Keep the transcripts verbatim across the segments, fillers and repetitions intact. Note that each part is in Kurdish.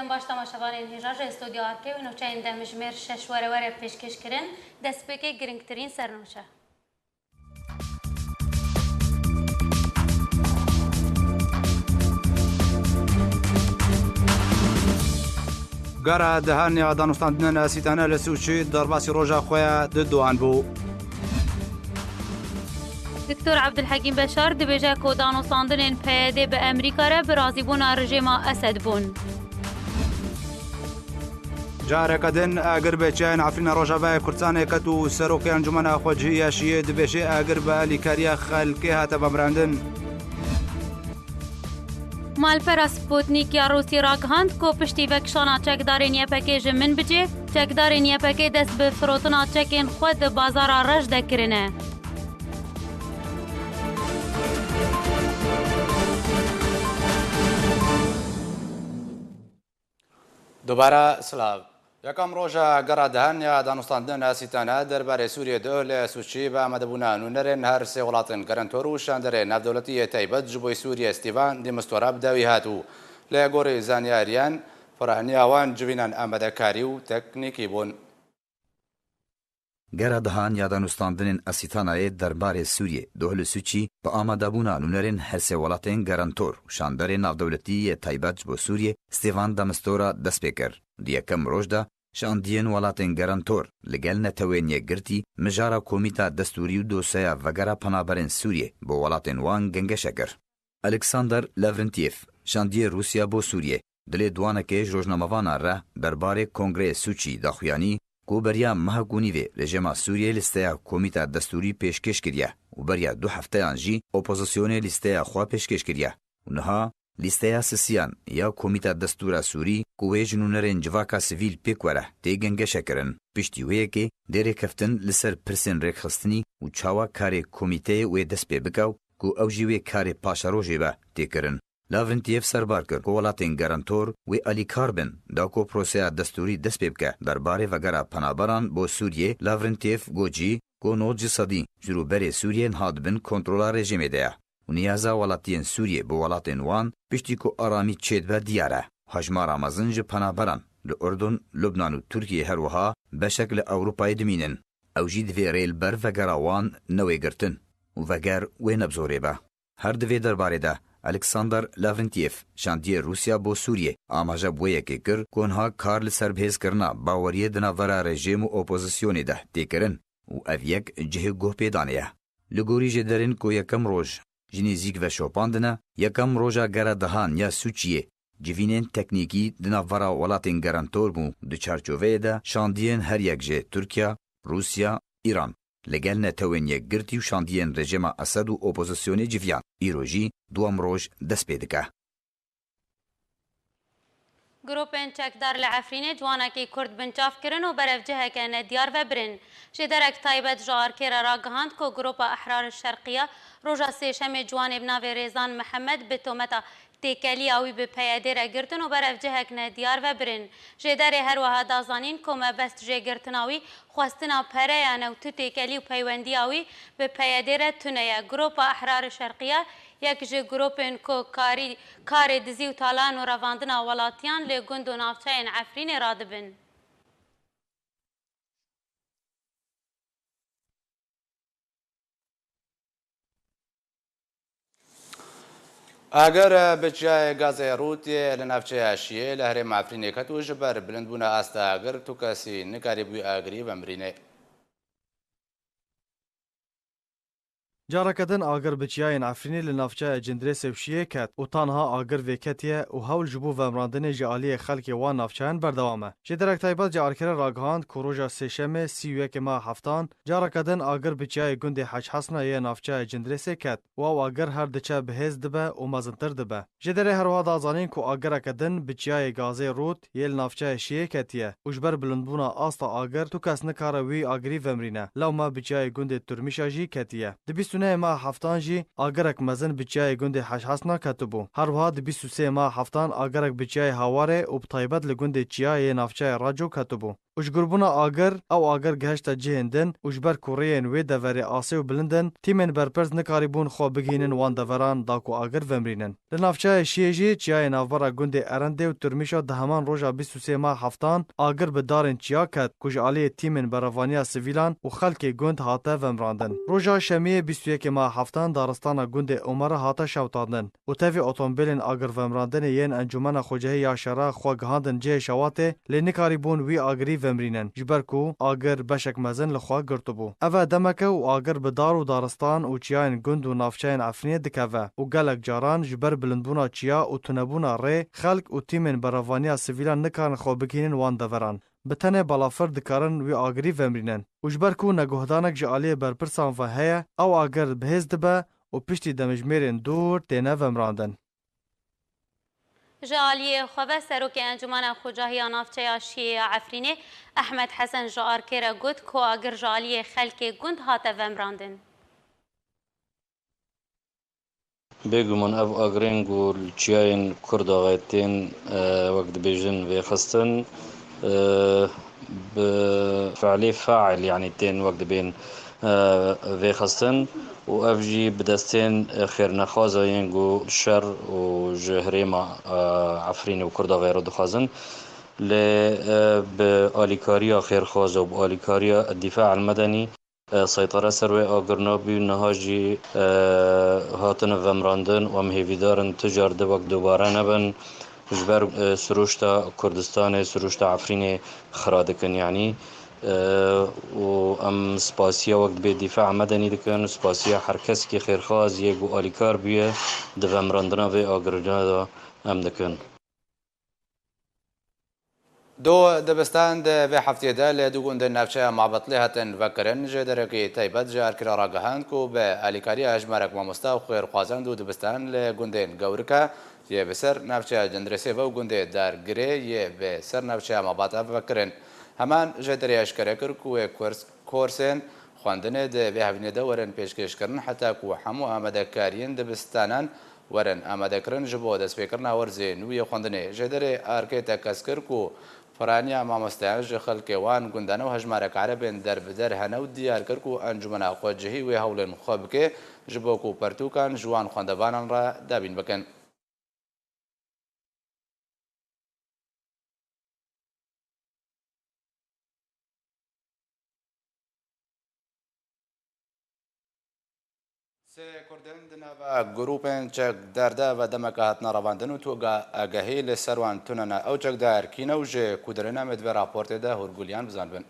Baş temaşevanên hêja ji Stûdyo Arkê û nûçeyên demjimêr şeş were were pêşkêş kirin, destpêkê girîngtirîn sernûçe. Gera dehan ya danûstandinên Sîtane li Sûçî derbasî roja xwe ya di duan bû. Doktor Abdulhekîm Beşar dibêje ku danûstandinên P Y D bi Amerîka re bi razîbûna rejêma Esed bûn. Careke din agir bi çiyayên Efrîna Rojavayê Kurdistanê ket û Serokê Encûmena Xwecihî ya Şiyê dibêje agir bi alîkariya xelkê hate vemirandin. Malpera Sputnik ya Rûsî ragihand ku piştî vekişana çekdarên Y P G ji Minbicê, çekdarên Y P G dest bi firotina çekên xwe di bazara Rejde kirine. Dubare silav. Yekem roja gera dehan ya danûstandinên Sîtane derbarê Sûriyê di Ohlê Sûçî bi amadebûna nûnerên her sê welatên garantor û şanderê navdewletî yê taybet ji bo Sûriyê Stîvan de Mistura bi dawî hat û li gorî zanyariyan, firehniya wan civînan amadekarî û teknîkî bûn. Gera dehan ya danûstandinên Asîtanayê derbarê Sûriyê, Dohlê Sûçî, bi amadebûna nûnerên her sê welatên garantor û şanderê navdewletî yê taybet ji bo Sûriyê, Stêvan de Mistora dest pê kir. Di yekem roj de şandiyên welatên garantor li gel Netewên Yekgirtî mijara Komîta Destûrî û dosyeya vegera penaberên Sûriyê bo welatên wan gengeşe kir. Alexander Lavrentiev, şandiyê Rûsya bo Sûriyê, di lêdwanekê ji rojnamevanan re derbarê Kongreyê Sûçî daxuyanî ku beriya mehek û nîvê rejêma Sûriyê lîsteya Komîta Destûrî pêşkêş kiriye û beriya du hefteyan jî opozisyonê lîsteya xwe pêşkêş kiriye û niha lîsteya sisiyan ya Komîta Destûra Sûrî ku wê ji nûnerên civaka sivîl pêk were tê gengeşekirin. Piştî wê yekê dê rêkeftin li ser pirsên rêkxistinî û çawa karê komîteyê wê dest pê bike û ku ew jî wê karê paşerojê be tê kirin. Lavrentiev serbar kir ku welatên garantor wê alîkar bin da ku proseya destûrî dest pê bike. Derbarê vegera penaberan bo Sûriyê, Lavrentiev got jî ku nod ji sedî ji rûberê Sûriyê niha di bin kontrola rejîmê de ye û niyaza welatiyên Sûriyê bi welatên wan piştî ku aramî çêdibe diyar e. Hejmara mezin ji penaberan li Urdun, Lubnan û Tirkiyê her wiha beşek li Ewropayê dimînin. Ew jî divê rê li ber vegera wan newê girtin û veger wê nebzorê be. Her di vê derbarê de Alexander Lavrentiev, şandiyê Rûsya bo Sûriyê, amaje bi wê yekê kir ku niha kar li ser bihêzkirina baweriyê di navbera rejîm û opozisyonê de tê kirin û ev yek cihê guhpêdanê ye. Li gorî jêderên ku yekem roj ji nêzîk ve şopandine, yekem roja gera dehan ya Sûçiyê civînên teknîkî di navbera welatên garantor bû. Di çarçoveyê de şandiyên her yek jê Tirkiye, Rûsya, Îran, li gel Netewên Yekgirtî û şandiyên rejîma Esed û opozisyonê civiyan. Îro jî duwem roj dest pê dike. Grûpên çekdar li Efrînê ciwanekî Kurd binçav kirin û berevciheke nediyar ve birin. Jêderek taybet ji Arkê re ragihand ku Grûpa Ehrar Şerqiya roja Sêşemê ciwanê bi navê Rêzan Mihemed bi tometa têkeliya wî bi P Y D re girtin û berevcihek nediyar ve birin. Jêderê her wiha da zanîn ku mebest jê girtina wî xwestina pereyan e û tu têkelî û peywendiya wî bi P Y D re tune ye. Grûpa Ehrar Şerqiya yek ji grûpên ku karî, karê dizî û talan û revandina welatiyan li gund û navçeyên Efrînê radibin. Agir bi çiyayê gazê Rûtê li navçeya Şiyê li herêma Efrînê ket û ji ber bilindbûna asta agir tu kesî nikarîbû agirî vemirîne. Careke din agir bi çiyayên Efrînê li navçeya Cindirêsê û Şiyê ket û ta niha agir vêketiye û hewl ji bo vemirandinê ji aliyê xelkê wan navçeyan berdewam e. Jêderek taybet ji Arkê re ragihand ku roja Sêşemê sî û yekê meha heftan, careke din agir bi çiyayê gundê Hec Hesna yê navçeya Cindirêsê ket û ew agir her diçe bihêz dibe û mezintir dibe. Jêderê her wiha da zanîn ku agireke din bi çiyayê gazê Rût yê li navçeya Şiyê ketiye û ji ber bilindbûna asta agir tu kes nikare wî agirî vemirîne, lewma bi çiyayê gundê Turmîşa jî ketiye. Di bîst û nehê meha heftan jî agirek mezin bi çiyayê gundê Hec Hesna ketibû. Her wiha di bîst û sê meha heftan agirek bi çiyayê Hawarê û bi taybet li gundê Çiya yê navçeya Raco ketibû. û ji gurbûna agir, ew agir gihişte cihên din û ji ber ku rêyên wê deverê asê û bilind in, tîmên berpirs nikarîbûn xwe bigihînin wan deveran da ku agir vemrînin. Li navçeya Şiyê jî çiyayê navbera gundê Erendê û Tirmîşa di heman roja bîst û sê meha heftan agir bi darên çiya ket ku ji aliyê tîmên berevaniya sivîlan û xelkê gund hate vemrandin. Roja Şemiyê bîst û yekê meha heftan daristana gundê Omara hate şewitandin û tevî otomobîlên agirvemrandinê yên Encûmena Xwecihî ya Şera xwe gihandin cihê şewatê, lê nikarîbûn wî agirî vemrînin, ji ber ku agir beşek mezin li xwe girtibû. Ev e demeke û agir bi dar û daristan û çiyayên gund û navçeyên Efrînê dikeve û gelek caran ji ber bilindbûna çiya û tunebûna rê, xelk û tîmên berevaniya sivîlan nikarin xwe bigihînin wan deveran. Bi tenê balafir dikarin wî agirî vemrînin û ji ber ku neguhdanek ji aliyê berpirsan ve heye, ew agir bi hêz dibe û piştî demjimêrên dûr têne vemrandin. Ji aliyê xwe ve Serokê Encûmena Xucahiya Navçeya Şiyê ya Efrînê Ehmed Hesen ji arkê re got ku agir ji aliyê xelkê gund hate vemrandin. Bêguman ev agirên ku li çiyayên Kurdaxê tên, e, wek dibêjin vêxistin, e, bi fiilê fail, yanî tên wek dibên, e, vêxistin û ev jî bi destên, e, xêrnexwaza yên ku şer û ji herêma, e, Efrînê û Kurdaxê re dixwazin. Lê, e, bi alîkariya xêrxwaza û bi alîkariya Dîfa El Medenî, e, seytara ser wê agir nabû, niha jî, e, hatine vemrandin û em hêvîdar in tu car di wek dubare nebin. Ji ber, e, sirûşta Kurdistanê, sirûşta Efrînê xira dikin, yanî, e, û em spasiya wek dibê Dîfa Medenî dikin, spasiya her kesekî xêrxwaz yê ku alîkar bûye di vemrandina vê agirina de em dikin. Du dibistan di vê hefteyê de li du gundên navçeya Mabetlê hatin vekirin. Jêderekî taybet ji arkê re ragihand ku bi alîkariya hejmarek mamoste û xêrxwazan du dibistan li gundên Gewrike yê bi ser navçeya Cindirêsê ve û gundê Dargirê yê bi ser navçeya Mabata vekirin. Heman jêderê eşkere kir ku wê kurs-, kursên xwendinê di vê hevînê de werin pêşkêşkirin, heta ku hemû amadekariyên dibistanan werin amadekirin ji bo destpêkirina werzê nû yê xwendinê. Jêderê arkê tekez kir ku piraniya mamosteyan ji xelkê wan gundan û hejmarek erebên derbider hene û diyar kir ku encûmena xwecihî wê hewlên xwe bike ji bo ku pirtûkan ji wan xwendevanan re dabîn bikin. Sê Kurdên di nava grûpên çekdar de ve demeke hatine revandin û tu ga-, agahî li ser wan tune ne. Ew çekdar kî ne û ji ku derên em ê di vê raportê de hûrguliyan bizanibin.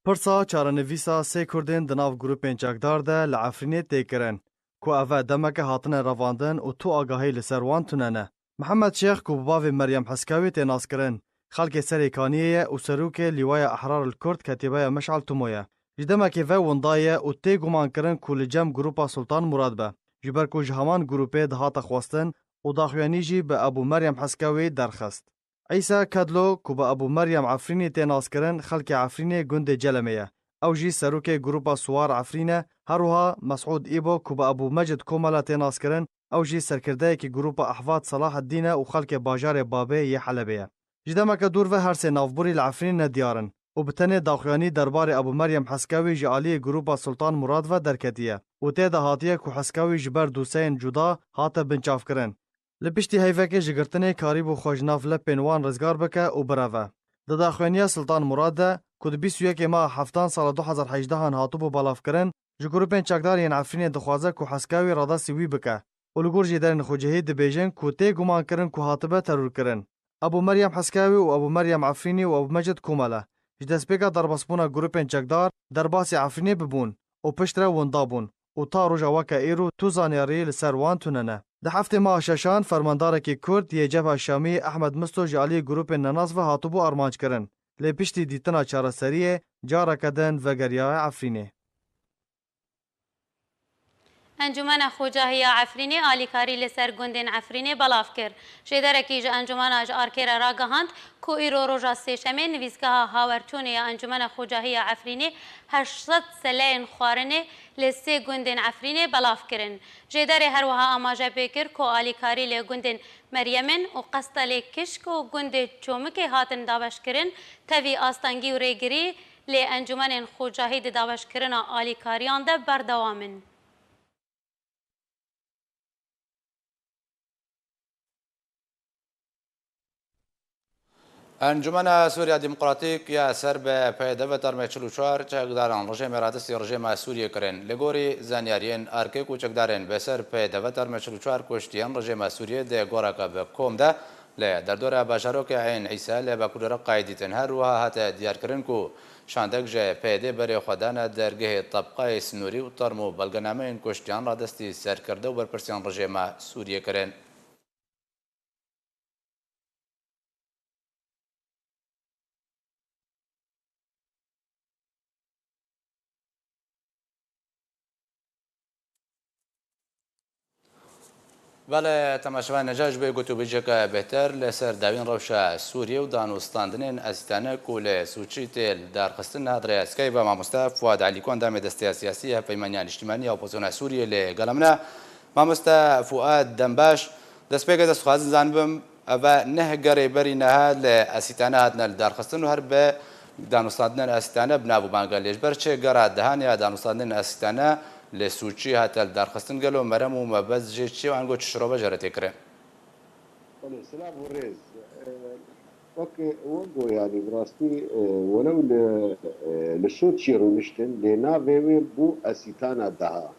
Pirsa çarenivîsa sê Kurdên di nav grûpên çekdar de li Efrînê tê kirin, ku ev e demeke hatine revandin û tu agahî li ser wan tune ne. Mihemed Şêx ku bi bavê Meryem Heskawî tê naskirin, xelkê Serê Kaniyê ye û serokê Lîwaya Ehrar el Kurd Ketîbeya Meşal Tumo ye. Ji demekê ve winda ye û tê gumankirin ku li cem grûpa Sultan Murad be, ji ber ku ji heman grûpê dihate xwestin û daxuyanî jî bi Ebû Meryem Heskawî derxist. Îsa Kedlo ku bi Ebû Meryem Efrînî tê naskirin, xelkê Efrînê gundê Celemê ye. Ew jî serokê grûpa Suwar Efrîn e. Her wiha Mesûd Îbo ku bi Ebû Mecid Komela tê naskirin, ew jî serkirdeyekî grûpa Ehvat Selaheddîn e û xelkê bajarê Babê yê Helebê ye. Ji demeke dûr ve her sê navbûrî li Efrînê nediyar in û bi tenê daxuyanî derbarê Ebû Meryem Heskawî ji aliyê grûpa Sultan Murad ve derketiye û tê de hatiye ku Heskawî ji ber doseyên cuda hate binçavkirin. Li piştî heyvekê ji girtinê karîbû xwe ji nav lepên wan rizgar bike û bireve. Di daxuyaniya Sultan Murad de, ku di bîst û yekê meha heftan sala du hezar hejdehan hatibû belavkirin, ji grûpên çekdar yên Efrînê dixwaze ku Heskawî radestî wî bike û li gor jêderên xwecihî dibêjin ku tê gumankirin ku hatibe terorkirin. Ebû Meryem Heskawî û Ebû Meryem Efrînî û Ebû Mecid Komele ji destpêka derbasbûna grûpên çekdar derbasî Efrînê bibûn û piştre winda bûn û ta roja weke îro tu zanyarî li ser wan tune ne. Di heftê meha şeşan fermandarekî Kurd yê Cebha Şamî Ehmed Misto ji aliyê grûpên nenas ve hatibû armanckirin, lê piştî dîtina çareseriyê careke din vegeriyaye Efrînê. Encûmena Xocahiya Efrînê alîkarî li ser gundên Efrînê belav kir. Jêderekî ji encûmena ji Arkê re ragihand ku îro roja Sêşemê nivîsgeha Hawertûnê ya Encûmena Xocahiya Efrînê heşt sed seleyên xwarinê li sê gundên Efrînê belav kirin. Jêderê her wiha amaje pê kir ku alîkarî li gundên Meryemin û Qestelê Kişk û gundê Çomikê hatin dabeşkirin, tevî astengî û rêgirî lê encûmenên xocahî di dabeşkirina alîkariyan de berdewam in. Encûmena Sûriya Demokratîk ya ser bi pê deve termê çil û çar çekdaran rejêmê radestî rejêma Sûriyê kirin. Li gorî zanyariyên erkek û çekdarên bi ser pê deve termê çil û çar kuştiyên rejêma Sûriyê di goreke bi kom de li derdora bajarokê Eyn Îsa li Bakurê Reqayê dîtin. Her wiha hate diyarkirin ku şandek ji P Y D berê xwe dane dergehê tebqayê sinûrî û term û belgenameyên kuştiyan radestî serkirde û berpirsiyên rejêma Sûriyê kirin. Belê, temaşevanên hêja, ji bo gotûbêjeke bêhtir li ser dawîn rewşa Sûriyê û danûstandinên Esîtane ku li Sûçî tê lidarxistin, hat rêya Skype mamoste Fuad Elî ku endamê Desteya Siyasî ya Hevpeymaniya Niştimanî ya Opozisyona Sûriyê li gela min e. Mamoste Fuad, dem baş. Destpêkê ez dixwazim zanibim, eve neh gerê berî niha li Esîtane hatine lidarxistin û her bi danûstandinên Esîtane bi nav û bang e. Lê ji ber çi gera dehan ya danûstandinên Esîtane li Sûçî hate lidarxistin, gelo merem û mebest jê çi ye û ango çi şirove jê re tê kirin? Belê, silav û rêz. E, wek we got, yanî bi rastî, e, welew li, e, li Soçiyê rûniştin, lê navê wê bû Esîtana Daha.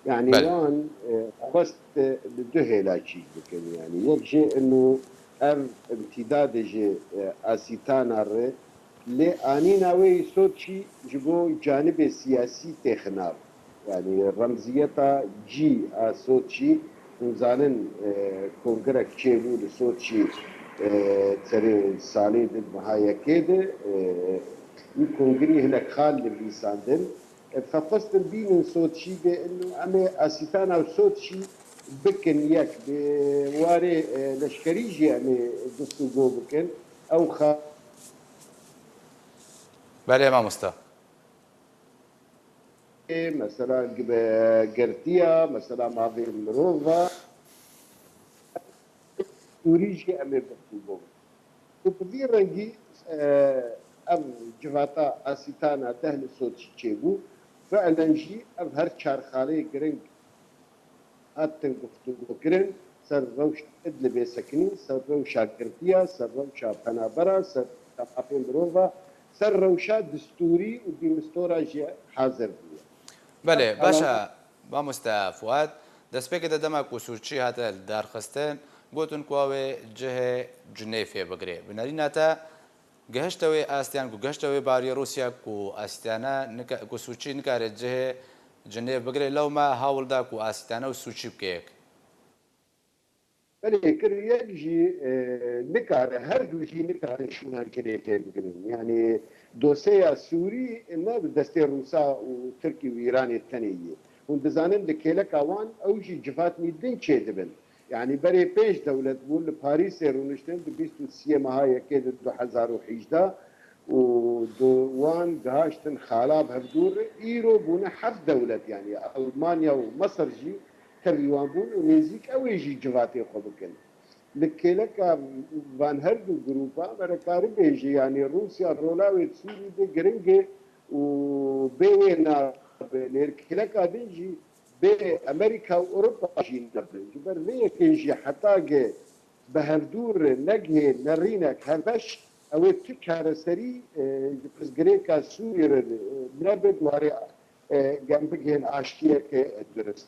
Yanî Belê. wan, e, xwest, e, li du hêla çîk bikin. Yanî yek jê ino ev imtîdadê ji, e, Esîtana re, lê anîna wê yî Soçî ji bo canibê siyasî tê xinav. Yanî remziyeta cî a Soçî, hûn zanin, e, kongrek çêbû li Soçî, e, serê salê di meha yekê de, e, wî kongrî hinek xal nivîsandin. E, xwe xwestin bînin Soçî de ino em ê Esîtana û Soçî bikin yek. Bi warê, e, leşkerî jî em ê guftûgo bikin. Ew xa- Belê mamoste. Mesela gi-, girtiya, mesela mavê mirova, destûrî jî em ê guftûgo bikin. Û bi vî rengî, e, ev civata Asîtana deh li Soçî çêbû. Fiilen jî ev her çar xaleyê giring hatin guftûgokirin ser rewşa Idlibê sekinî, ser rewşa girtiya, ser rewşa penabera, ser rewşa mafê mirova, ser rewşa distûrî û dîmistora jî hazir bûye. Belê, Ev baş e, mamoste Fuad, destpêkê de dema ku Sûçî hate lidarxistin, gotin ku ew ê cihê Cinêfê bigire. Bi nerîna te, Gihişte wê astiyan ku gihişte wê bariyê Rûsya ku Asîtane nika-, ku Sûçî nikare cihê Cinêv bigire, lewma hewl da ku Asîtane û Sûçî bike yek. Belê, kir yek jî, e, nikare, her du jî nikare şûna Cinêvê bigirin. Yanî doseya Sûrî ne bi destê Rûsa û Tirkî û Îranê tenê ye. Hûn dizanin li kêleka wan ew jî civatnî din çêdibin. Yanî berê pênc dewlet bûn li Parîsê rûniştin di bîst û siyê meha yekê di du hezar û hejdeh û di wan gihaştin xala bi hevdû re. Îro bûne heft dewlet, yanî Almanya û Mesir jî tevî wan bûn û nêzîk ew ê jî civatê xwe bikin. Li kêleka van her du grûpa me re karibêje, yanî Rûsya rola wê di Sûrî de giring e û bê wê nabe. Lê li kêleka din jî bê Amerîka û Ewropa jî nebin. Ji ber vê yekê jî heta ge bi hevdû re negihê nerînek hevbeş, ew ê tu çareserî, e, ji pirsgirêka Sûrî re, e, nebe di warê, e, gem bigihên aştiyeke durist.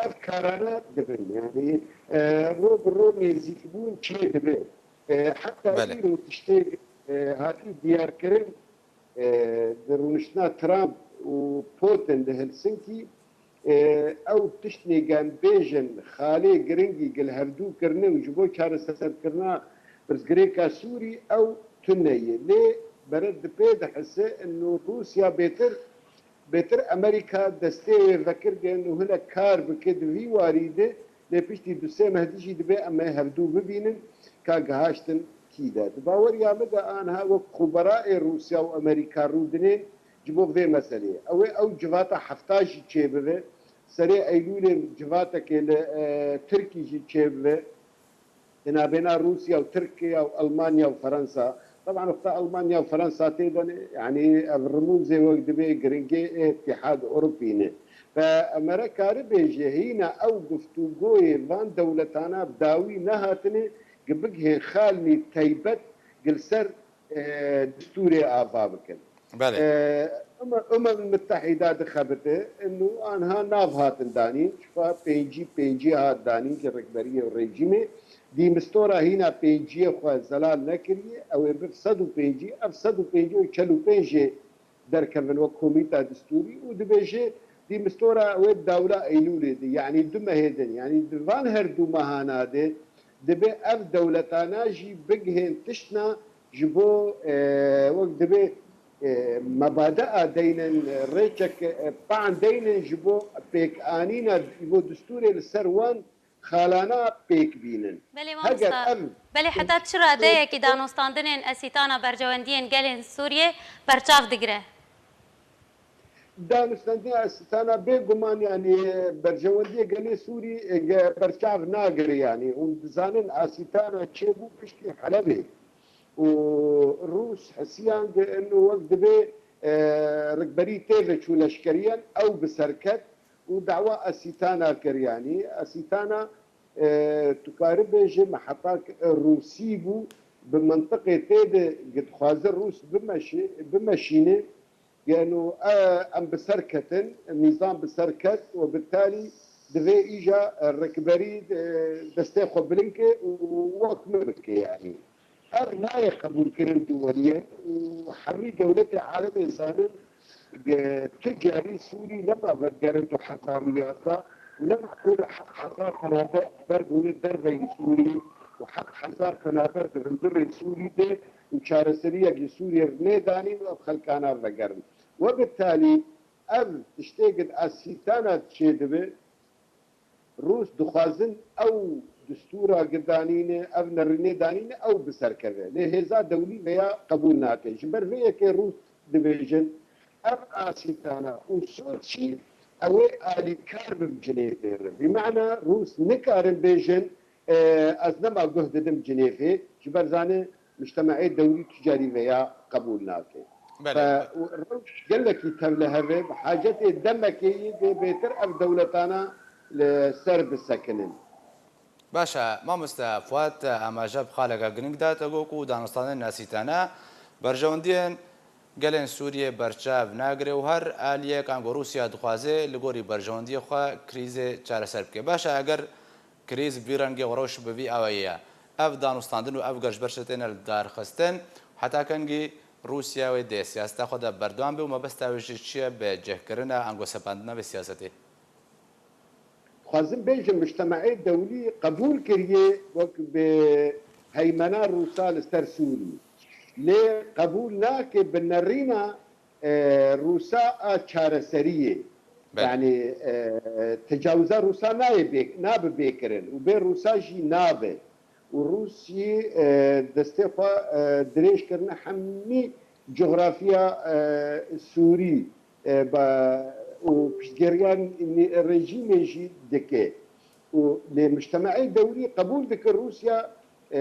Ev karane dibin. Yanî, e, ro bi ro nêzîkbûn çêdibe. E, heta Belê. îro tiştê, e, hatî diyarkirin, e, di rûniştina Trump û Putin li Helsinkî, e, ew tiştnê gem bêjin xalê giringî gil hevdû kirine û ji bo çareserkirina pirsgirêka Sûrî ew tune ye. Lê bere dipê dihise ino Rûsya bêtir Bêtir Amerîka destê wê vekirgin û hinek kar bike di vî warî de, lê piştî du sê meh de jî dibe em ê hevdû bibînin ka gihaştin kî de. Di baweriya min de anha wek xuberaê Rûsya û Amerîka rûdinên ji bo vê meseleyê. Ew ê ew civata hefta jî çêbibe. Serê Eylûlê civateke li, e, Tirkî jî çêbibe. Di nabêna Rûsya û Tirkiye û Elmanya û Fransa. Teban wexta Elmanya û Fransa tê de ne, yanî ev rimûzê wek dibê giringê ê Îtîhad Ewropî ne. Ve mere karibêje hîna ew guftûgoyê van dewletana bi dawî nehatine, gi bigihên xalnî teybet gi li ser, e, distûrê ava bikin. Belê. E, Umem, Umem Mutehîda dixebite, inu anha nav hatin danîn, şifa pêncî pêncî hat danîn ji rikberiyê û rejîmê. Dîmistora hîna pênciyê xwe zelal nekiriye, ew ê bi sed û pêncî, ev sed û pêncî û çel û pênc jê derkevin wek komîta distûrî û dibêje dîmistora wê dawla Eylûlê de, yanî du mehê din, yanî di van her du mehana de dibe ev dewletana jî bigihên tiştna ji bo, e, wek dibe, e, mebadea deynin, e, rêçek, e, pan deynin ji bo pêkanîna, ji bo distûrê li ser wan xalana pêk bînin. Belê Heger mamosta, ev belê heta çi radeyekî danûstandinên esîtana berjewendiyên gelên Sûriyê berçav digire? Danûstandina esîtana bêguman, yanî, berjewendiyê gelê Sûrî, e, ge-, berçav nagire, yanî. Hûn dizanin esîtana çêbû piştî Helebê. Û Rûs hesiyan ge eno wek dibe, e, rikberî tê ve çû leşkeriyan, ew bi ser ket û dawa esîtana kir, yanî. Esîtana, e, tu karibêje mehetak, e, Rûsî bû, bi mintiqê tê de ge dixwaze Rûs bimeşi-, bimeşîne, Geno, e, em bi ser ketin, nîzam bi ser ket û bi talî divê îja, e, rikberî, e, destê xwe bilind ke û wek min bike, yanî. Ev nayê qebûlkirin duweliyê û hemî dewletê alemê zanin, e, tu carî Sûrî nema vegerin tu hezar û yazda û nema ku li heq hezar penaber bûne derveyî Sûrî û heq hezar penaber di hundirê Sûrî de û çareseriyekî Sûriyê nêdanîn û ev xelkana vegerin. We bi talî ev tiştê gi di esîtana çêdibe, Rûs dixwazin ew distûra gi danîne, ev nerînê danîne, ew bi ser keve. Lê hêza dewlî veya qebûl nake. Ji ber vê yekê Rûs dibêjin, ev esîtana û soçî ew ê alîkar bin Cinêvê re. Bi mana Rûs nikarin bêjin, e, ez nema guh didim Cinêvê, ji ber zane mujtemeê dewlî tu carî veya qebûl nake. Belê. Fe, û rewş gelekî tevlihev e, bi hacetê demekê yî dê bêtir ev dewletana li ser bisekinin. Baş e, mamoste Fuat, amaje bi xaleke giring da, te got ku danûstandin nesîtene berjewendiyên gelên Sûriyê berçav nagire û her aliyek ango Rûsya dixwaze li gorî berjewendiyê xwe krîzê çareser bike. Baş e, eger krîz bi vî rengê û rewş bi vî awayî ye, ev danûstandin û ev gerşberşe têne li dar xistin, heta kengî Rûsya wê dê siyaseta xwe de berdewam be û mebesta wê jî çi ye bi cihkirina ango sepandina vê siyasetê? Dixwazim bêjim, mujtemeê dewlî qebûl kiriye wek bi heymena Rûsa li ser Sûrî. Lê qebûl nake bi nerîna, e, Rûsa a çareseriyê. Belê. Yanî, e, tecawiza Rûsa nayê bê-, nabe bêkirin û bê Rûsa jî nabe. Û Rûsî, e, destê xwe, e, dirêj kirine hemî coxrafiya, e, Sûrî, e, ba, û piştgiriya nî-, rejîmê jî dike. Û lê mujtemeê dewlî qebûl dike Rûsya, e,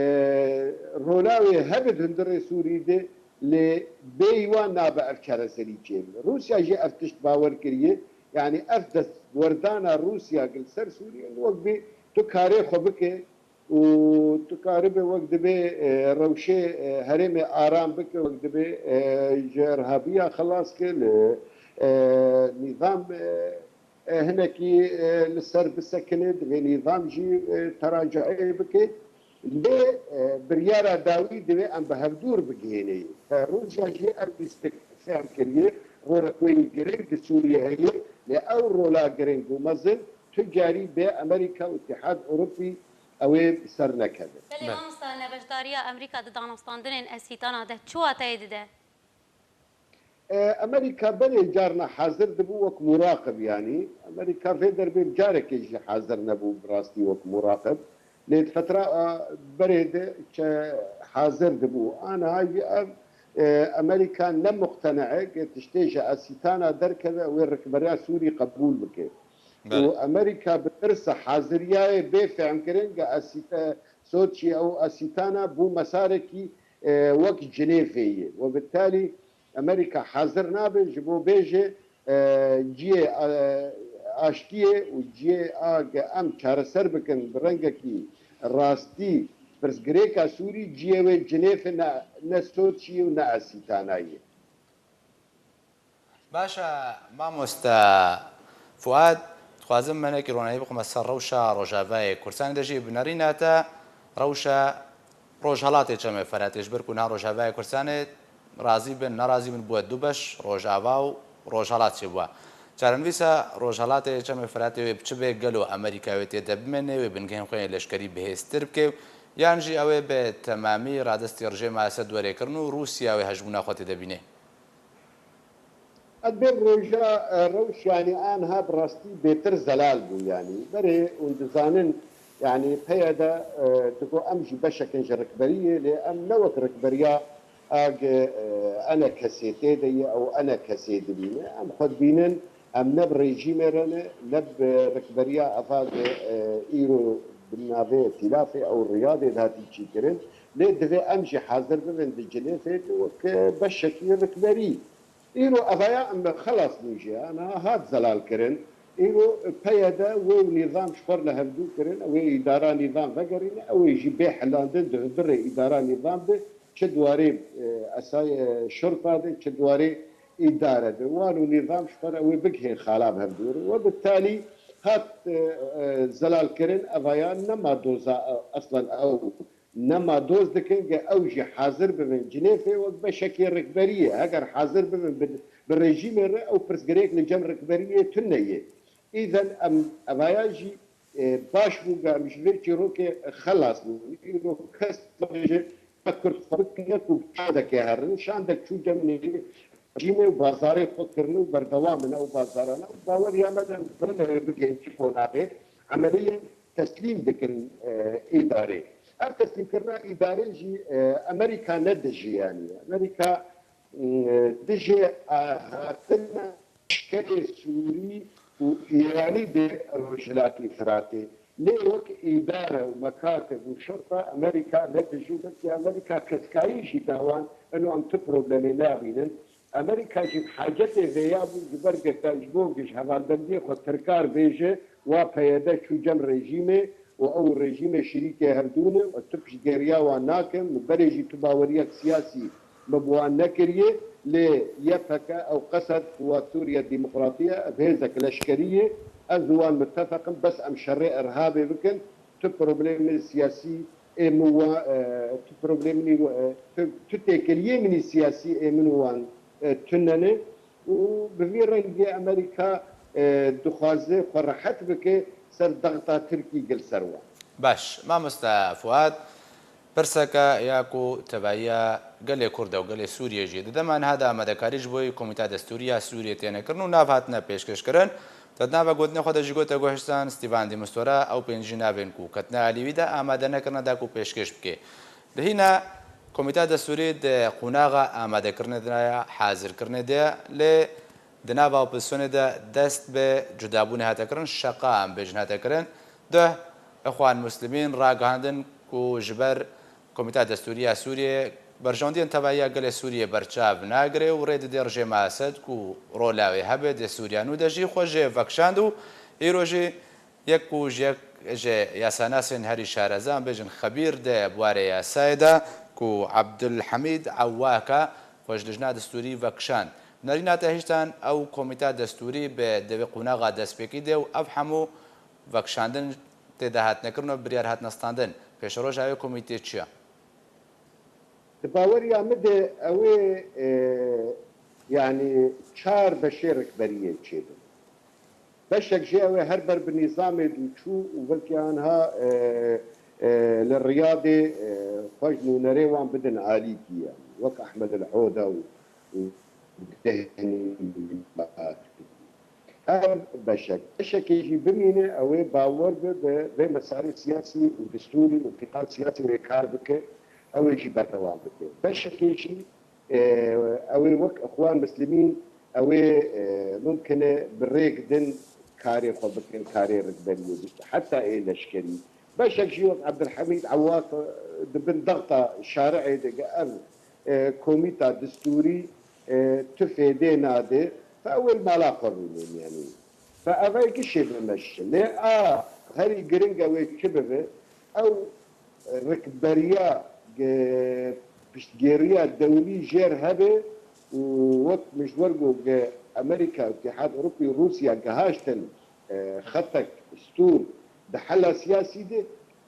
rola wê hebe di hundirê Sûrî de, lê bêyî wan nabe ev çareserî çêbibe. Rûsya jî ev tişt bawer kiriye, yanî ev destwerdana Rûsya gi li ser Sûriyê wek bê tu karê xwe bike, û tu karibe wek dibê, e, rewşê, e, herêmê aram bike, wek dibê, e, ji irhabiya xelas ke, li, e, nîzam, e, e, hinekî, e, li ser bisekine, divê nîzam jî, e, teraci'ê bike. Lê, e, biryara dawî divê em bi hevdûr bigihêne. Rûsya jî ev lîstik fehm kiriye, rolek wê yî girêng di Sûriyê heye, lê ew rola girêng û mezin tu carî bê Amerîka û Îtîhad Ewropî ew ê bi ser nekeve. Belê, Belê. Mamosta, nebeşdariya Amerîka di danûstandinên esîtana de çi wateyê dide? E, Amerîka berê carna hazir dibû wek muraqib, yanî Amerîka vê derbê carekê jî hazir nebû bi rastî wek muraqib. Lê di fetra, e, berê de çe hazir dibû. Aniha jî ev, e, Amerîka ne muqtene e, ke tiştê ji Asîtana derkeve, wê rikberiya Sûrî qebûl bike. Belê. Û Amerîka bi tirsa haziriyayê bê fehmkirin ke Asîte-, Soçî ew Asîtana bû mesarekî, e, wek Cinêvê ye. We bi talî Amerîka hazir nabe ji bo bêje, e, ciyê, e, aştiyê û ciyê a ge em çareser bikin bi rengekî rastî pirsgirêka Sûrî, ciyê wê Cinêve ne, ne Soçî û ne Asîtana ye. Baş e, mamoste Fuad, dixwazim me hinekî ronahî bixwime ser rewşa Rojavayê Kurdistanê de jî bi nerîna te rewşa Rojhelatê Çemê Feratê ji ber ku niha Rojavayê Kurdistanê razî bin, nerazî bin, bûye du beş, Rojava û Rojhelat jî bûye. Çarenivîsa Rojhelatê Çemê Feratê wê bi çi bê, gelo Amerîka wê tê de bimêne, wê bingehên xwe yên leşkerî bihêztir bike, yan jî ew ê bi temamî radestî rejîma Esed were kirin û Rûsya wê hejbûna xwe tê de bîne? Edbê roja, e, rewş, yanî aniha bi rastî bêtir zelal bû, yanî berê hûn dizanin, yanî P Y D, e, digo em jî beşek in ji rikberiyê, lê em ne wek rikberiya a ge, e, ENKS'ê tê de ye, ew ENKS'ê dibîne. Em xwe dibînin, em ne bi rejîmê re ne, ne bi rikberiya eva ge, e, îro bi navê Îtîlafê ew Riyadê de hatî çêkirin. Lê divê em jî hazir bibin di Cinêvê de wek, e, beşekî rikberî. Îro evaya em xelas bûn jê, niha hat zelalkirin. Îro P Y D wê û nîzam ji xwe re li hevdû kirin, ew ê îdara nîzam vegerîne, ew ê jî bê hilandin di hundirê îdara nîzam de, çi di warê, e, esay, e, şurta de, çi di warê îdare de. Wan û nîzam ji xwe re ew ê bigihên xala bi hevdû re. We bi talî hat, e, e, zelalkirin, evaya nema doza, e, eslen ew nema doz dikin ke ew jî hazir bibin Cinêvê wek beşekê rikberiyê. Heger hazir bibin bi, bi rejîmê re, ew pirsgirêk li cem rikberiyê tune ye. Îden em evaya jî, e, baş bû ke em ji vê çîrokê xelas bûn. Îro kes nabêje Kurd xwe bikine ku şandekê herin. Şandek çû cem nêrî rejîmê û bazarê xwe kirine û berdewam in ew bazarana û baweriya me de em birine wê bigihên çi qonaxê. Emeliyên teslîm dikin, e, îdarê. Ev teslîmkirina îdarê jî, e, Amerîka ne dijî, yanî Amerîka, e, dijî, e, hatina leşkerê Sûrî û Îranî de Rojhilatê Firatê. Lê wek îdare û mekatib û şurta Amerîka ne dijî û belkî Amerîka ketkayî jî da wan, ino em tu problemê nabînin. Amerîka jî bi hacetê vêya bû, ji ber geta ji bo ji hevalbendiyê xwe tirkar bêje, wa P Y D çû cem rejîmê û ew rejîmê şirîkê hevdû ne û tu piştgiriya wan nakin. Min berê jî tu baweriyek siyasî min bi wan nekiriye, lê Y P G ew qesed Quwat Sûriye Demokratî ye, ev hêzek leşkerî ye, ez û wan mitefeq im, bes em şerê irhabê bikin, tu problemê siyasî ê min wa, e, tu problemê, e, tu, tu têkiliyê min î siyasî ê min û wan, e, tune ne û bi vî rengî Amerîka, e, dixwaze xwe rehet bike ser dexta Tirkî gel ser wan. Baş, mamoste Fuad, pirseke ya ku tevahiya gelê Kurd e û gelê Sûriyê jî di dema niha de amadekarî ji bo Komîta Destûrî ya Sûriyê têne kirin û nav hatine pêşkêşkirin. Te di nava gotinê xwe de jî gote ku Hişsan Stîvan Dîmistora ew pêncî navên ku ketine alî wî de amade nekirine da ku pêşkêş bike. Di hîna Komîta Destûrî di qonaxa amadekirinê de ye, hazirkirinê de ye, lê di nava opozîsyonê de dest bi cudabûnê hate kirin, şeqa em bêjin hate kirin. Duh, Îxwan Muslimîn ragihandin ku ji ber Komîta Destûrî ya Sûriyê berjewendiyên tevahiya gelê Sûriyê berçav nagire û rê dide rejîma Esed ku rola wê hebe di Sûriya nû de jî xwe jê vekişand û îro jî yek ku ji yek ji yasanasên herî şareza, em bêjin xebîr di warê yasayê de ku Abdulhamîd Ewaka xwe ji lijna destûrî vekişand. Nerîna te hiştan ew komîta destûrî bi devê qonaxa destpêkî de û ev hemû vekişandin tê de hatine kirin û biryar hatine standin. Pêşeroja wê komîtê çi ye? Di baweriya min de ew ê, e, yanî çar beşê rikberiyê çêbin. Beşek jê ew ê her ber bi nîzamê dû çû û belkî anha, e, e, li Riyadê, e, xwe ji nûnerê wan bidin alîkî, yanî wek Ehmed El Hoda û, û dehnî. Her beşek, beşekê jî bimîne, ew ê bawer be bi vê mesarê siyasî û destûrî û qîtal siyasî wê kar bike, ew ê jî berdewam bike. Beşekê jî, e, ew ê wek Ixwan Muslimîn, ew ê, e, mumkin e bi rêk din karê xwe bikin, karê rikberiyê bikin, heta ê leşkerî. Beşek jî wek Ebdulhemîd Ewad, e, di bin dexta şari'ê de ev, e, komîta destûrî, e, tu fêdê nade, fe ew ê li mala xwe bimînin, yanî. Fe ev ê gişê bimeşin. Lê a herî giring ew ê çi bibe, ew rikberiya ge-, piştgêriya dewlî jêr hebe û wek min ji we got ge Amerîka, Îtîhad Ewropî û Rûsya gihaştin, e, xetek, stûr di hela siyasî de,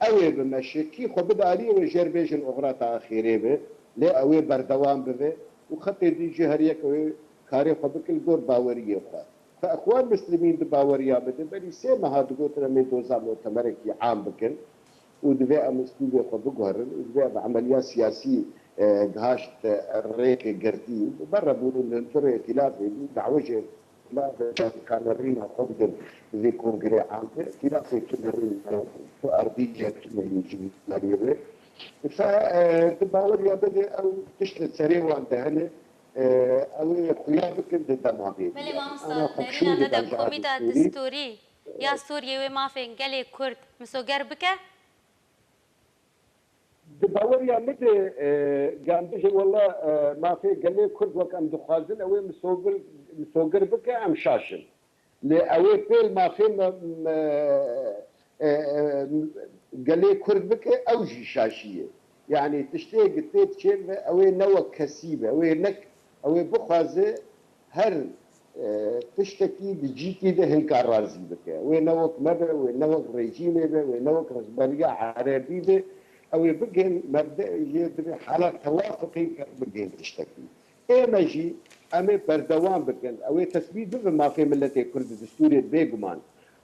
ew ê bimeşe, kî xwe bide aliyê wê jêr bêjin oxira ta axêrê be, lê ew ê berdewam bibe û xetê din jî her yek ew ê karê xwe bike li gor baweriyê xwe. Fe Ixwan Muslimîn di baweriya min de berî sê meha digotin em ê doza mutemerekî am bikin û divê em uslûbê xwe biguherin û divê ev emeliya siyasî, e, gihaşt, e, rêkê girtî. Bi re bûn li hundirê îtîlafê bû, dawê jê îtîlafê çavkanirîna xwe bidin vê kongrê am de. Îtîlafê tu nirîn tu erdî ye, tu nirîn jî merî be. Fe, e, di baweriya min de ew tişt li serê wan de hene. E, ew ê xuya bikin di dema vê de. Belê mamosta, nerîna te de komîta destûrî ya Sûriyê wê mafên gelê Kurd misoger bike? Di baweriya min de, e, gan bijî wela, e, mafê gelê Kurd wek em dixwazin, ew ê misoger, misoger bike, em şaş in. Lê ew ê pêl mafê me, me, e, e, gelê Kurd bike, ew jî şaşî ye. Yanî tiştê gi tê diçêl ve, ew ê ne wek kesî be, ew ê nek, ew ê bixwaze her, e, tiştekî di cîkî de hinka razî bike. Wê ne wek me be, wê ne wek rejîmê be, wê ne wek rehberiya erebî be. Ew ê bigihên mebdeê yê divê hala tewafuqî bigihên tiştekî. Ê me jî em ê berdewam bikin. Ew ê tesbît bibe mafê miletê Kurd di destûrê bêguman.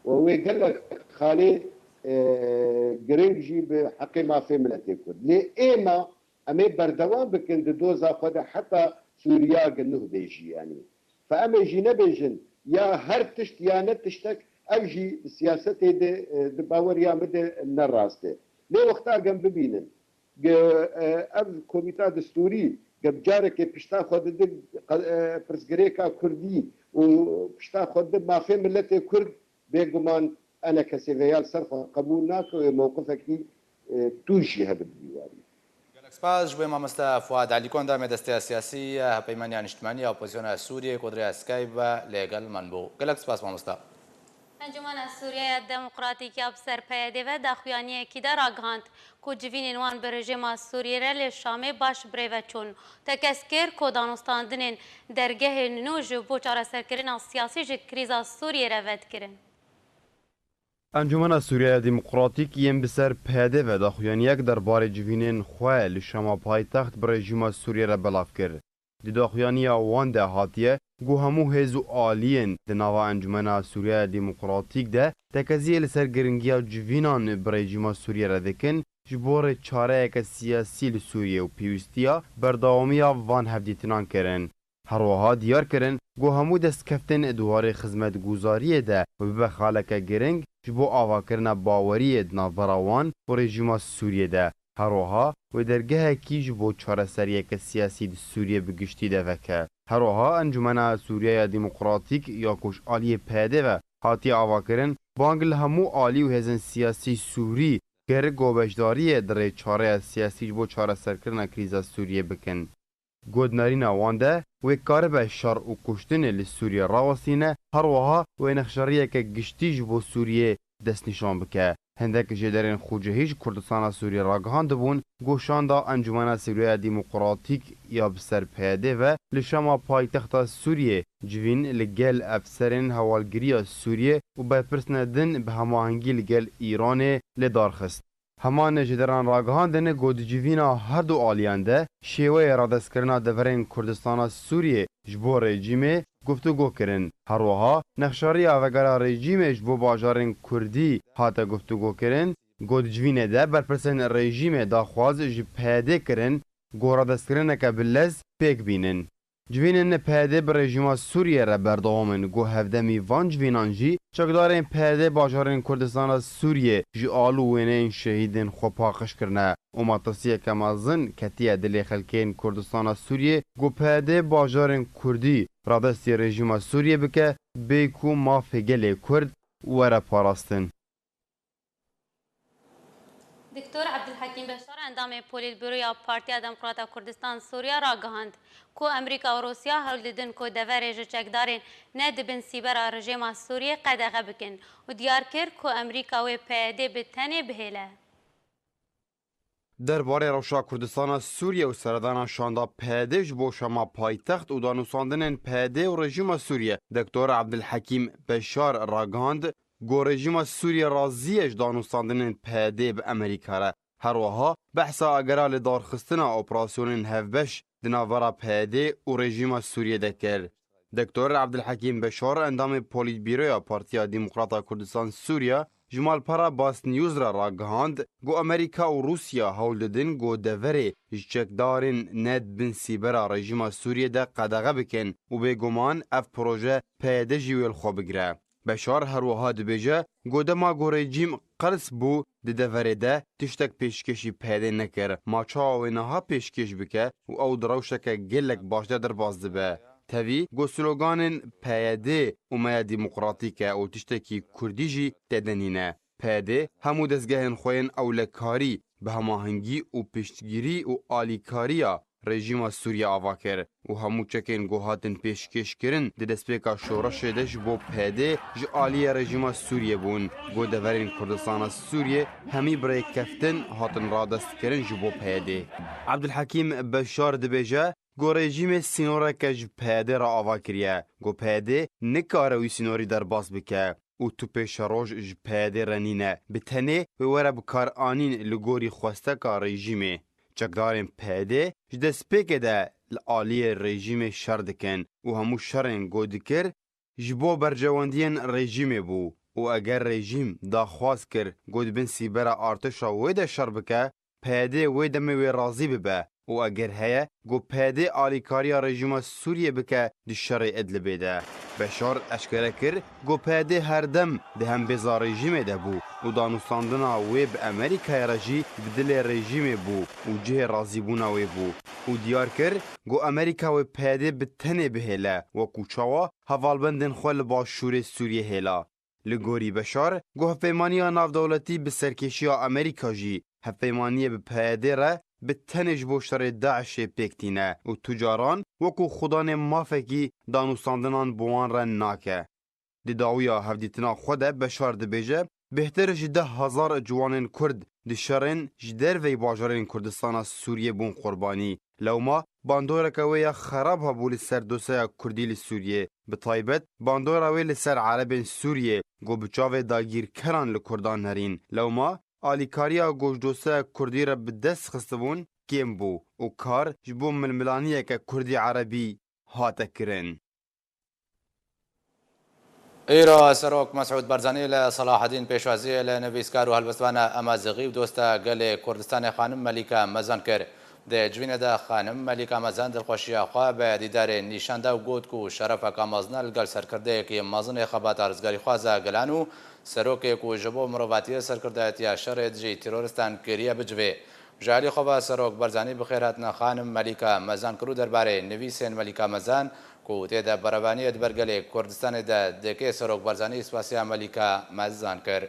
Û ew ê gelek xalê, e, giring jî bi heqê mafê miletê Kurd. Lê êma em ê berdewam bikin di doza xwe de heta Sûriya gi nuh bê jî, yanî. Fe em ê jî nebêjin ya her tişt ya ne tiştek, ev jî di siyasetê de, e, di baweriya min de ne rast e. Lê wexta gem bibînin, ge, e, ev komîta destûrî ge bi carekê pişta xwe didin, e, pirsgirêka kurdî û pişta xwe didin mafê miletê kurd, bêguman enekesê vê ya li ser xwe qebûl nake û yê mewqifekî, e, tûj jî hebe di dîwarî. Gelek spas ji bo mamoste Fuad Elîkon, demê desteya siyasî, hevpeymaniya niştimanî ya opozîsyona Sûriyê ku di rêya Skype ve lê gel min bû. Gelek spas mamoste. Encûmena Sûriyeya Demokratîk ya bi ser P Y D ve daxuyaniyekî de ragihand ku civînên wan bi rejîma Sûriyê re li Şamê baş birêve çûn. Tekez kir ku danûstandinên dergehên nû ji bo çareserkirina siyasî ji krîza Sûriyê re vedikirin. Encûmena Sûriyeya Demokratîk yên bi ser P Y D ve daxuyaniyek derbarê civînên xwe li Şama paytext bi rejîma Sûriyê re belav kir. Di daxuyaniya wan de hatiye ku hemû hêz û aliyên di nava Encûmena Sûriyeya Demokratîk de tekeziyê li ser giringiya civînan bi rejîma Sûriyê re dikin, ji bo rêçareyeke siyasî li Sûriyê û pêwîstiya berdewamiya van hevdîtinan kirin. Her wiha diyar kirin ku hemû destkeftên di warê xizmetguzariyê de bibe xaleke giring ji bo avakirina baweriyê di navbera wan û rejîma Sûriyê de. Her wiha wê dergehekî ji bo çareseriyeke siyasî di Sûriyê bi giştî de veke. Her wiha Encûmena Sûriyeya Demokratîk ya ku ji aliyê P Y D ve hatiye avakirin, bang li hemû alî û hêzên siyasî Sûrî kir ku beşdariyê di rêçareya siyasî ji bo çareserkirina krîza Sûriyê bikin. Got nerîna wan de wê karibe şer û kuştinê li Sûriyê rawestîne, her wiha wê nexşeriyeke giştî ji bo Sûriyê destnîşan bike. Hindek jêderên xucehî ji Kurdistana Sûriyê ragihandibûn, ku şanda Encûmena Sûriyeya Demokratîk ya bi ser P Y D ve li Şama paytexta Sûriyê civîn li gel efserên hewalgiriya Sûriyê û berpirsên din bi hemahengî li gel Îranê li dar xist. Heman jêderan ragihandin ku di civîna her du aliyan de şêweyê radestkirina deverên Kurdistana Sûriyê ji bo rejîmê guftûgo kirin. Her wiha nexşariya vegera rejîmê ji bo bajarên Kurdî hate guftûgokirin. Got di civînê de berpirsên rejîmê daxwaz ji P Y D kirin ku radestkirineke bi lez pêk bînin. Civînên P Y D bi rejîma Sûriyê re berdewam in. Ku hevdemî van civînan jî çekdarên P Y D bajarên Kurdistana Sûriyê ji al û wêneyên şehîdên xwe paqij kirine û metirsiyeke mezin ketiye dilê xelkên Kurdistana Sûriyê ku P Y D bajarên Kurdî radestî rejîma Sûriyê bike, bê ku mafê gelê Kurd were parastin. Doktor Ebdulhekîm Beşar, endamê Polîtbûroya Partiya Demokrata Kurdistan Sûriya ragihand ku Amerîka û Rûsya hewl didin ku deverê ji çekdarên ne di bin sîbera rejîma Sûriyê qedexe bikin û diyar kir ku Amerîka wê P Y D bi tenê bihêle. Derbarê rewşa Kurdistana Sûriye û seredana şanda P Y D ji bo Şama paytext û danûstandinên P Y D û rejîma Sûriye, Doktor Ebdulhekîm Beşar ragihand, Ku rejîma Sûriye razî ye ji danûstandinên P Y D bi Amerîka re. Her wiha behsa agera lidarxistina operasyonên hevbeş di navbera P Y D û rejîma Sûriye de kir. Doktor Ebdulhekîm Beşar, endamê Polîtbîroya Partiya Demokrata Kurdistan Sûriya, ji malpera Basnews re ragihand, ku Amerîka û Rûsya hewl didin ku deverê ji çekdarên ne di bin sîbera rejîma Sûriye de qedexe bikin û bêguman ev proje P Y D jî wê li xwe bigire. Beşar her wiha dibêje, ku dema ku rejîm qels bû di deverê de tiştek pêşkêşî P Y D nekir. Ma çawa wê niha pêşkêş bike û ew di rewşeke gelek baş de derbas dibe? Tevî ku sloganên P Y D û me ya demokratîk e û tiştekî kurdî jî tê de nîne. P Y D hemû dezgehên xwe yên ewlekarî bi hemahengî û piştgirî û alîkariya rejîma Sûriye ava kir û hemû çekên ku hatin pêşkêşkirin di destpêka şoreşê de ji bo P Y D ji aliyê rejîma Sûriye bûn. Ku deverên Kurdistana Sûriye hemî bi rêkeftin hatin radestkirin ji bo P Y D. Ebdulhekîm Beşar dibêje, ku rejîmê sînoreke ji P Y D re ava kiriye, ku P Y D nikare wî sînorî derbas bike. û tu pêşeroj ji P Y D re nîne, bi tenê wê were bikaranîn li gorî xwesteka rejîmê. Çekdarên P Y D ji destpêkê de li aliyê rejîmê şer dikin û hemû şerên ku dikir ji bo berjewendiyên rejîmê bû û eger rejîm daxwaz kir ku di bin sîbera artêşa wê de şer bike, P Y D wê demê wê razî bibe û eger heye ku P Y D alîkariya rejîma Sûriyê bike di şerê Idlibê de. Beşar eşkere kir ku P Y D her dem di hembêza rejîmê de bû û danûstandina wê bi Amerîkayê re jî bi dilê rejîmê bû û cihê razîbûna wê bû û diyar kir ku Amerîka wê P Y D bi tenê bihêle, wekû çawa hevalbendên xwe li başûrê Sûriyê hêla. Li gorî Beşar, ku hevpeymaniya navdewletî bi serkêşiya Amerîka jî hevpeymaniyê bi P Y D re bi tenê ji bo şerê DAIŞê pêk tîne û tu caran wekû xudanê mafekî danûstandinan bi wan re nake. Di dawiya hevdîtina xwe de Beşar dibêje, bêhtir ji deh hezar ciwanên Kurd di şerên ji derveyî bajarên Kurdistana Sûriyê bûn qurbanî. Lewma bandoreke wê ya xerab hebû li ser dosyeya Kurdî li Sûriyê, bi taybet bandora wê li ser Erebên Sûriyê, ku bi çavê dagîrkeran li Kurdan nerîn. Lewma alîkariya ku ji dosyeya Kurdî re bi dest xistibûn, kêm bû û kar ji bo milmilaniyeke Kurdî Erebî hate kirin. Îro Serok Mesûd Barzanî li Selahedîn Pêşwaziyê li nivîskar û helbestvan e Amazixî û dosta gelê Kurdistanê xanim Melîka Mezan kir. Di civînê de xanim Melîka Mezan dilxweşiya xwe bi dîdarê nîşan da û got ku şerefeka mezin e li gel serkirdeyekî mezin ê xebata rizgarîxwaza gilan û serokê ku ji bo mirovatiyê serkirdayetiya şerê dijî terorîstan kiriye bicivê. Ji alî xwe ve Serok Barzanî bi xêr hatina xanim Melîka Mezan kir û derbarê nivîsên Melîka Mezan ku tê de berevaniyê di ber gelê Kurdistanê de dike, Serok Barzanî spasiya Melîka Mezan kir.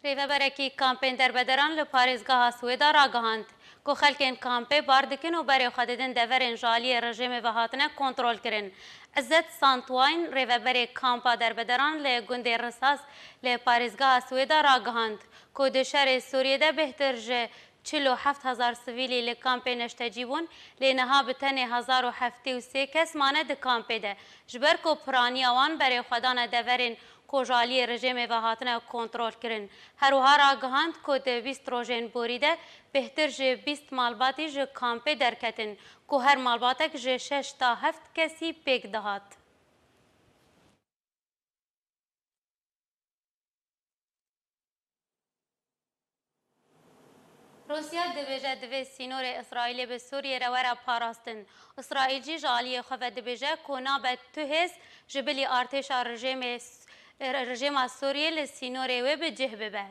Rêveberekî kampên derbederan li parêzgeha Swêda ragihand ku xelkên kampê bar dikin û berê xwe didin deverên ji aliyê rejîmê ve hatine kontrolkirin. Izzet Santwayn, rêveberê kampa derbederan li gundê Risas li parêzgeha Swêda ragihand ku di şerê Sûriyê de bêhtir ji çil û heft hezar sivîlî li kampê neştecî bûn, lê niha bi tenê hezar û heftê û sê kes mane di kampê de, ji ber ku piraniya wan berê xwe dane deverên ku ji aliyê rejîmê ve hatine kontrolkirin. Her wiha ragihand ku di bîst rojên borî de bêhtir ji bîst malbatî ji kampê derketin, ku her malbatek ji şeş ta heft kesî pêk dihat. Rûsya dibêje divê sînorê Îsraîlê bi Sûriyê re were parastin. Îsraîl jî ji aliyê xwe ve dibêje ku nabe tu hêz ji bilî artêşa rejêmê, rejêma Sûriyê li sînorê wê bi cih bibe.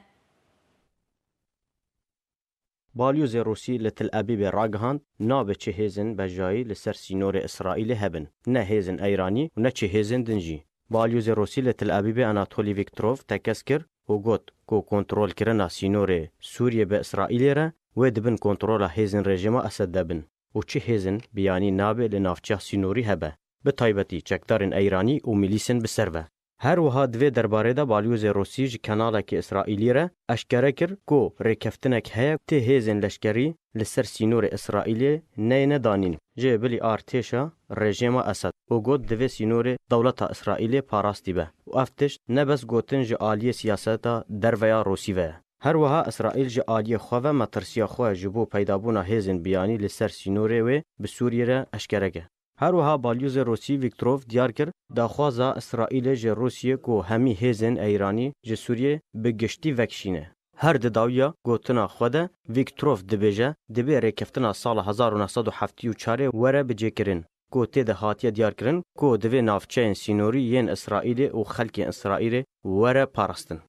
Balyozê Rûsî li Til Ebîbê ragihand, nabe çi hêzên bejayî li ser sînorê Îsraîlê hebin, ne hêzên Eyranî û ne çi hêzên din jî. Balyozê Rûsî li Til Ebîbê Anatolî Vîktorov tekez kir û got ku kontrolkirina sînorê Sûriyê bi Îsraîlê re wê di bin kontrola hêzên rejîma Esed de bin û çi hêzên biyanî nabe li navçeya sînorî hebe, bi taybetî çekdarên Eyranî û milîsên bi ser ve. Her wiha di vê derbarê de balyozê Rûsî ji kanalekî Îsraîlî re eşkere kir ku rêkeftinek heye tê hêzên leşkerî li ser sînorê Îsraîlê neyêne danîn. Ji bilî artêşa rejêma Esed û got divê sînorê dewleta Îsraîlê parastî be û ev tişt ne bes gotin ji aliyê siyaseta derve ya Rûsî ve ye. Her wiha Îsraîl ji aliyê xwe ve metirsiya xwe ji bo peydabûna hêzên biyanî li ser sînorê wê bi Sûriyê re eşkere kir. Her wiha balyozê Rûsî Vîktorov diyar kir, daxwaza Îsraîlê ji Rûsiyê ku hemî hêzên Eyranî ji Sûriyê bi giştî vekişîne. Her di dawiya gotina xwe de Vîktorov dibêje, divê rêkeftina sala hezar û neh sed û heftê û çarê were bicêkirin, ku tê de hatiye diyarkirin ku divê navçeyên sînorî yên Îsraîlê û xelkên Îsraîlê were parastin.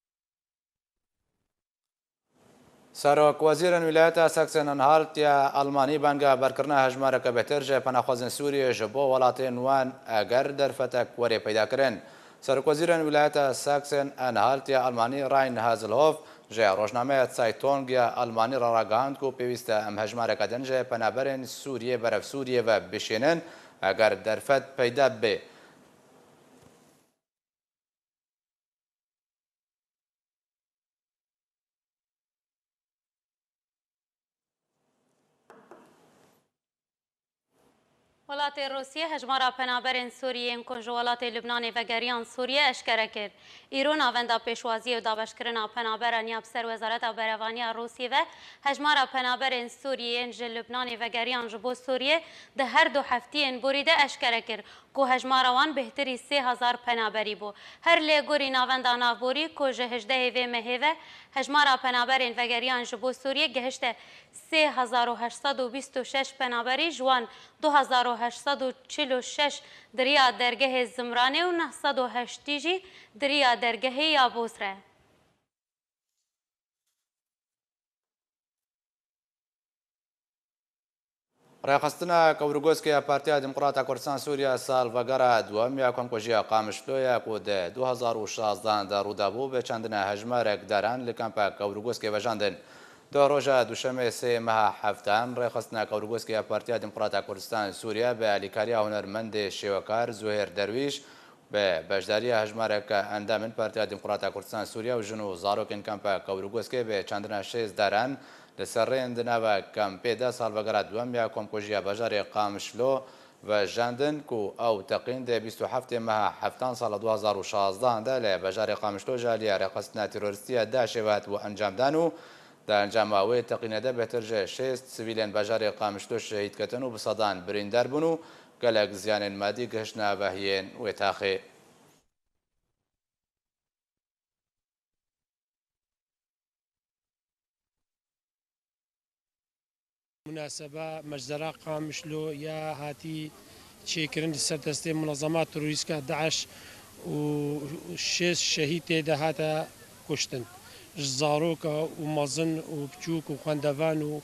Serokwezîrên Wîlayeta Saksên-Anhalt ya Almanî banga berkirina hejmareke bêhtir ji penaxwazên Sûriyê ji bo welatên wan eger derfetek werê peyda kirin. Serokwezîrên Wîlayeta Saksên-Anhalt ya Almanî Ryan Haselhoff ji rojnameya Zeitung ya Almanî re ragihand ku pêwîst e em hejmareke din ji penaberên Sûriyê berev Sûriyê ve bişînin eger derfet peyda bibe. Welatê Rûsiyê hejmara penaberên Sûrî yên ku ji welatê Lubnanê vegeriyan Sûriyê eşkere kir. Îro navenda pêşwaziyê û dabeşkirina penaberan ya bi ser Wezareta Berevaniya Rûsiyê ve hejmara penaberên Sûrî yên ji Lubnanê vegeriyan ji bo Sûriyê di her du heftiyên borî de eşkere kir ku hejmara wan bêhtirî sê hezar penaberî bû. Her lê gorî Navenda Navborî ku ji hejdehê vê mehê ve hejmara penaberên vegeriyan ji bo Sûriyê gihişte sê hezar û heşt sed û bîst û şeş penaberî, ji wan du hezar û heşt sed û çil û şeş di riya dergehê Zimranê û neh sed û heştî jî di riya dergehê ya Bosre. Rêxistina Kewrgoskê ya Partiya Demokrata Kurdistan Sûriye salvegera duwem ya komkujiya Qamişlo ya ku di du hezar û şazdehan de rû dabû, bi çandina hejmarek daran li kampa Kewrgoskê vejandin. Di roja duşemê sê meha heftan, Rêxistina Kewrgoskê ya Partiya Demokrata Kurdistan Sûriye bi alîkariya hunermendê şêwekar Zuhêr Derwîş, bi beşdariya hejmareke endamên Partiya Demokrata Kurdistan Sûriye û jin û zarokên kampa Kewrgoskê bi çandina şêst daran li ser rêyên di nava kampê de salvegera duwem ya komkujiya bajarê Qamişlo vejandin ku ew teqîn di bîst û heftê meha heftan sala du hezar û şazdehan de li bajarê Qamişlo ji aliyê rêxistina terorîstî ya DAIŞê ve hatibû encamdan û di encama wê teqînê de bêhtir ji şêst sivîlên bajarê Qamişlo şehîd ketin û bi sedan birîndar bûn û gelek ziyanên madî gihiştine avahiyên wê taxê. Munaseba meczera Qamişlo ya hatî çêkirin li ser destê munezema terorîstî ya DAIŞ û şêst şehîd tê de hate kuştin. Ji zaroka û mezin û biçûk û xwendevan û,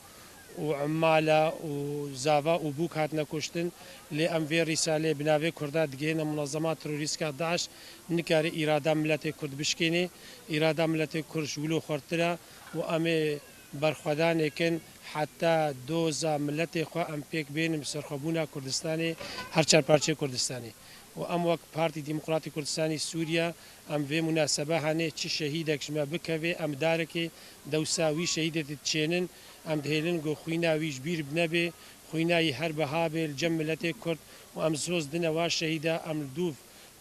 û emala û zava û bûk hatine kuştin. Lê em vê rîsalê bi navê Kurda digihîne munezema terorîstî ya DAIŞ nikare îrada miletê Kurd bişkêne. Îrada miletê Kurd ji wilo xurtir e û em ê berxwedanê kin heta doza miletê xwe em pêk bênin bi serxwebûna Kurdistanê her çar parçeyê Kurdistanê. Û em wek Partî Demokratî Kurdistanî Sûriye em vê munasebe hanê çi şehîdek ji me bikeve, em darekê dewsa wî şehîdê diçênin, em dihêlin ku xwîna wî ji bîr nebe, xwîna wî her biha be li cem miletê Kurd û em soz dine wa şehîda, em li dûv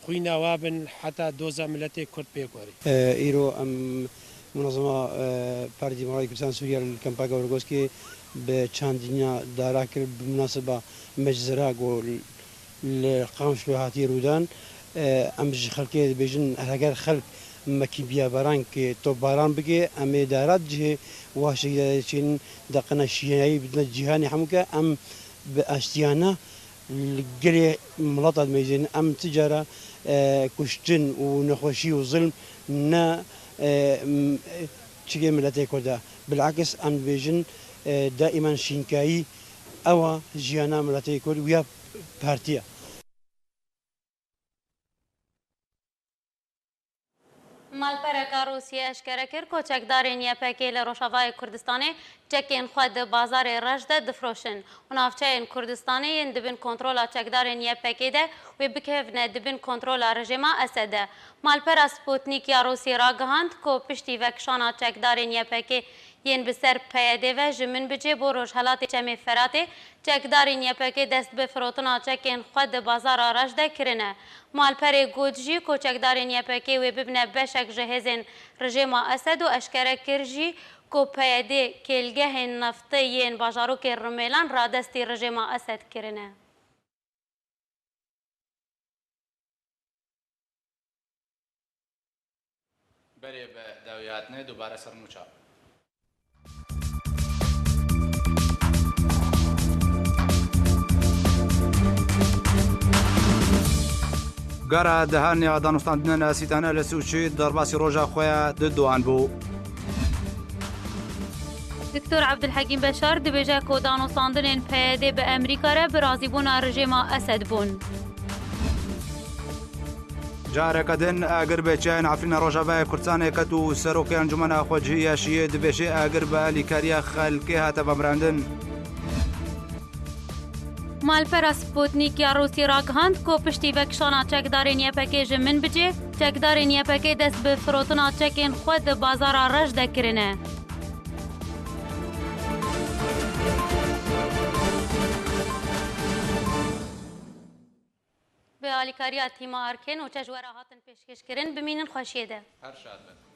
xwîna wa bin heta doza miletê Kurd pêk were. E, îro em munezema, e, Partî Demokratî Kurdistan Sûriye li Kempa Kewrgoskê bi çandîna dara kir bi munaseba meczera ku li Qamişlo hatiye rûdan. E, em ji xelkê dibêjin, heger xelk Mekî biya baran ke topbaran bike, em ê dara cihê wa şekilde çin deqina şiyayî bidine cîhanê hemû ke em bi aştiyane li gelê milata dimêjin. Em ti cara, e, kuştin û nexweşî û zilm ne, e, m-, çikê miletê Kurd e. Bilakis em dibêjin, e, daîman şînkayî ew a jiyana miletê Kurd wiya partî ye. Malpereka Rûsiyê eşkere kir ku çekdarên Y P G li Rojavayê Kurdistanê çekên xwe di bazarê reş de difroşin û navçeyên Kurdistanê yên di bin kontrola çekdarên Y P G de wê bikevine di bin kontrola rejêma Esed de. Malpera Sputnik ya Rûsî ragihand ku piştî vekişana çekdarên Y P G yên bi ser P Y D ve ji Minbicê bo rojhelatê Çemê Feratê, çekdarên Y P G dest bi firotina çekên xwe di bazara reş de kirine. Malperê got jî ku çekdarên Y P G wê bibine beşek ji hêzên rejêma Esed û eşkere kir jî ku P Y D kêlgehên neftê yên bajarokê Rumêlan radestî rejêma Esed kirine. Berê bi dawî hatinê dubare ser nûça. Gara dehanê ya danûstandinên Esîtane li Sûçî derbasî roja xwe ya di doan bû. Doktor Ebdulhekîm Beşar dibêje ku danûstandinên P Y D bi Amerîka re bi razîbûna rejêma Esed bûn. Careke din agir bi çiyayên Efrîna Rojavayê Kurdistanê ket û Serokê Encûmena Xwecihî ya Şiyê dibêje agir bi alîkariya xelkê hate vemirandin. Malpera Sputnik ya Rûsî ragihand ku piştî vekişana çekdarên Y P G ji Minbicê, çekdarên Y P G dest bi firotina çekên xwe di bazara reş de kirine. Bi alîkariya tîma Arkên û Çeşwera hatin pêşkêşkirin. Bimînin xweşiyê de. Her şad bin.